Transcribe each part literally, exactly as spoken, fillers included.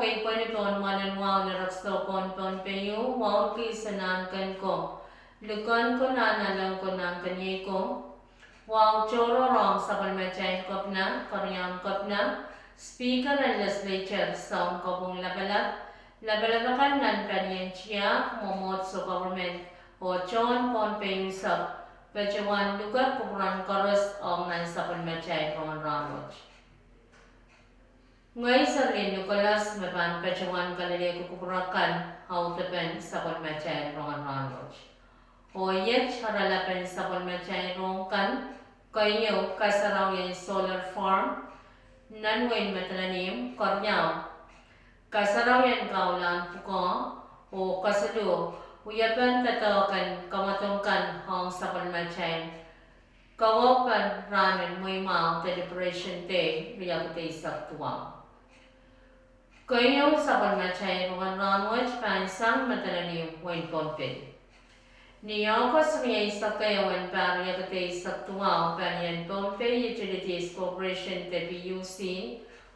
Pwehn pohn mwoalen wahu nereksou pohn Pohnpei, wahu kis en nahnken ko, likan ko, nahnalek ko, nahnkeniei ko, wahu tohrohr ong sapwellimatail kepina, keriaun kepina, speaker en legislature, soun kopwung lapalap, lapalap akan nan palien tiahk, mwomwohdiso, government, oh tohn Pohnpei unsek, patohwan luke kupwuren koaros ong nan sapwellimatail rongen rahnwet. Ngehi Serlin Nicholas me pahn patohwan kalelehki kupwur akan audepen sapwellimatail rongen rahnwet. Oh iet oaralapen sapwellimatail rohng kan: keieu, kasarawien solar farm nan wehin Madolenihmw; keriau, kasarawien kaulahn pwukoa; oh kesiluh, wiepen doadoahk en kamwadong kan ong sapwellimatail kawehupen rahnen mweimwahu, deliberation day, riekid eisek duwau. Keieun sapwellimatail rongen rahnwet pahn sang Madolenihmw, wehin Pohnpei. Ni August rieisek ehu en pahr riekid eisek duwau, palien Pohnpei Utilities Corporation de PUC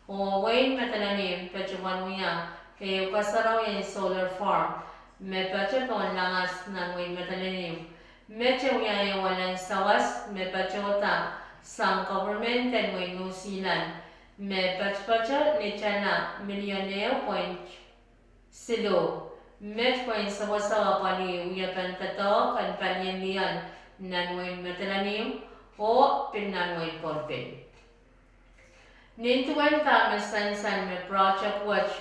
oh wehin Madolenihmw patohwan wia ehu kasarawien solar farm me patohwan langas nan wehin Madolenihmw, me wia ehu alen sawas me patohda sang government en wehin New Zealand, me patopato ni tala milion ehu point siluh, me pahn sewese apwalih wiepen doadoahk en palien lioal nan wehin Madolenihmw oh pil nan wehin Pohnpei. Nin duwen dahme sansal me project wet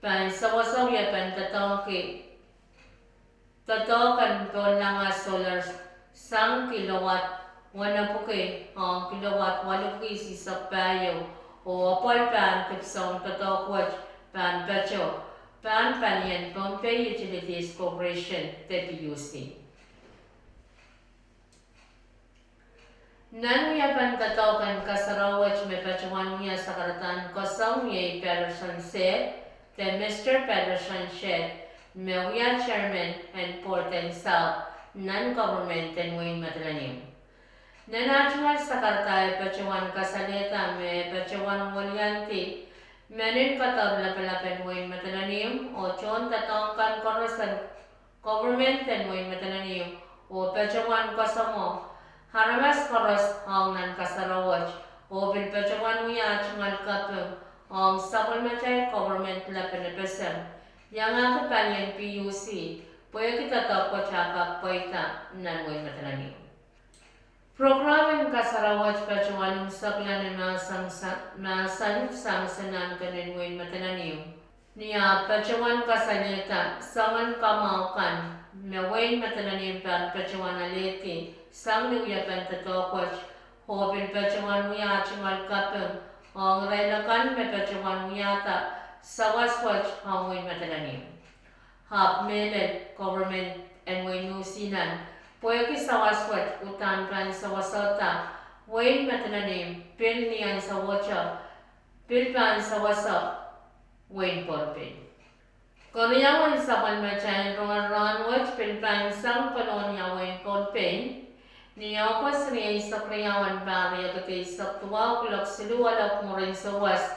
pahn sewese wiepen doadoahk ki doadoahk en pohn langas solar sang kilowatt wenepwiki ong kilowatt waluhpwiki isihsek pahieu, oh apwal pahn dipwisoun doadoahk wet pahn patoh pahn palien Pohnpei Utilities Corporation de PUC. Nan wiepen doadoahk en kasarawi wet me patohwan wia sakaradahn koasoi iei Patterson Shedd, de Mister Patterson Shedd, me wia chairman en board en South nan government en wehin Madolenihmw. Nan ah tungoal sakarada e patohwan kasalehda me patohwan weliandi mehn en kadaur lapalap en wehin Madolenihmw oh tohn doadoahk kan koaros en government en wehin Madolenihmw, oh patohwan koasoamwo aramas koaros ong nan kasarawi wet, oh pil patohwan wia ah tungoal kaping ong sapwellimatail government lapen FSM, iangahki palien PUC, pwehki doadoahk wet ah kak pweida nan wehin Madolenihmw. Program en kasarawi wet patohwan imwisekla ni mahsen, mahsen sang Seinakn en wehin Madolenihmw, ni ah patohwan kasalehda soangen kamwahu kan me wehin Madolenihmw pahn patohwan alehdi sang ni wiepen doadoahk wet, oh pil patohwan wia ah tungoal kaping ong irail akan me patohwan wiahda sawas wet ong wehin Madolenihmw. Ahpw mehlel government en wehin New Zealand, pwehki sawas wet uhdahn pahn sewesehda wehin Madolenihmw pil ni ansou wet, pil pahn sewese wehin Pohnpei. Keriaun sapwellimatail rongen rahnwet pil pahn sang Kolonia, wehin Pohnpei, ni August rieisek riau en pahr riekid eisek duwau, kuloak siluh elep mwurin souwas,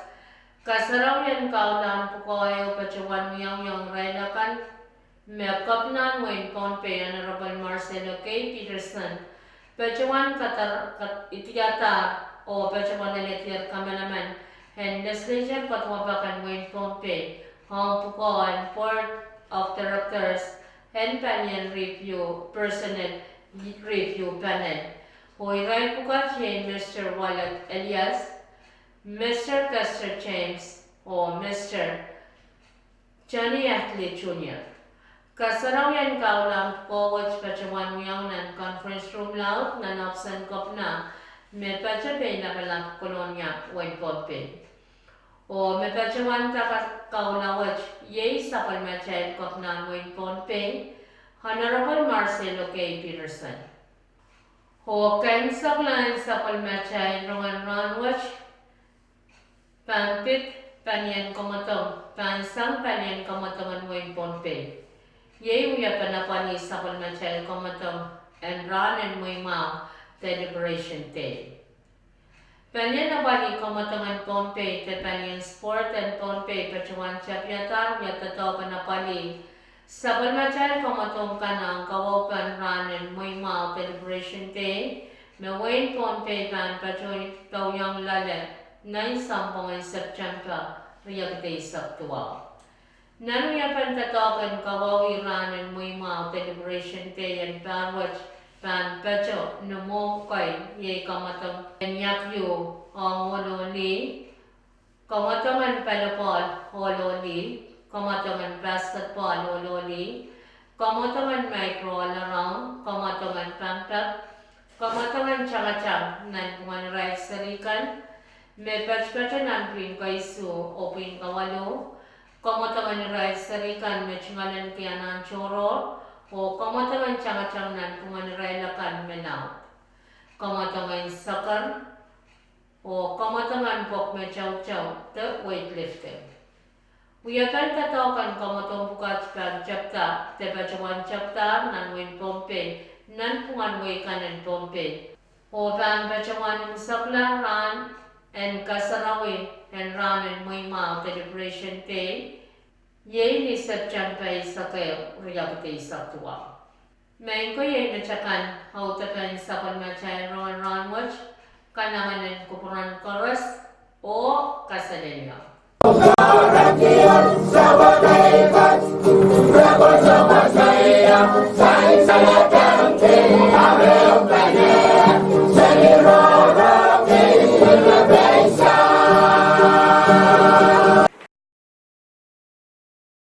kasarawi en kaulahn pwukoa ehu patohwan wiawi ong irail akan me Kepinahn wehin Pohnpei, Honorable Marcelo K. Peterson, patohwan kadahr, idiadahr oh patohwan alehdi kamanaman en legislature kaduwapak en wehin Pohnpei ong pwukoa en Board of Directors en palien review, personnel review panel. Oh irail pwukat iei Mister Wallet Elias, Mister Kester James, oh Mister Johnny Ahtli Junior. Kasarawi en kaulahn pwukoa wet patohwan wiawi nan conference room laud nan ohpis en Kepina me patopato Lapalap, Kolonia, wehin Pohnpei. Oh me patohwanda kaula wet iei sapwellimatail Kepinahn wehin Pohnpei, Honorable Marcelo K. Peterson. Oh kaimwiseklahn sapwellimatail rongen rahnwet pahn pid palien kamwadong, pahn sang palien kamwadong en wehin Pohnpei. Iei wiepen apwalih sapwellimatail kamwadong en rahn en mweimwahu, deliberation day. Palien apwalih kamwadong en Pohnpei de palien sport en Pohnpei patohwan tapihadahr wia doadoahk en apwalih sapwellimatail kamwadohng kan ong kawaupen rahn en Mwehimwahu de Liberation Day, me wehin Pohnpei pahn patohwan poakohng loale nan sounpwong en September riekid eisek duwau. Nan wiepen doadoahk en kawauwih rahn en Mwehimwahu de Liberation Day en pahr wet pahn patoh ni mwohmw kei, iei kamwadong en Yakiu ong ohl oh lih, kamwadong en volleyball ohl oh lih, kamwadong en basketball ohl oh lih, kamwadong en micro all around, kamwadong en pampap, kamwadong en tangatang nanpwungen irail seri kan me patopato nan pwihn keisuh oh pwihn kawalu, kamwadong en irail seri kan me tungoalenki anahn tohrohr, oh kamwadong en tangatang nanpwungen irail akan me laud, kamwadong en soccer, oh kamwadong en pwok me toutou de weightlifting. Wiepen doadoahk en kamwadong pwukat pahn tepda de patohwan tepdahr nan wehin Pohnpei nanpwungen wehi kan en Pohnpei, oh pahn patohwan imwisekla rahn en kasarawi en rahn en Mwehimwahu de Liberation Day, iei ni September eisek ehu, riekid eisek duwau. Maing ko, iei met akan audepen sapwellimatail rongen rahn wet. Kalahngan en kupwuren koaros oh kaselehlie.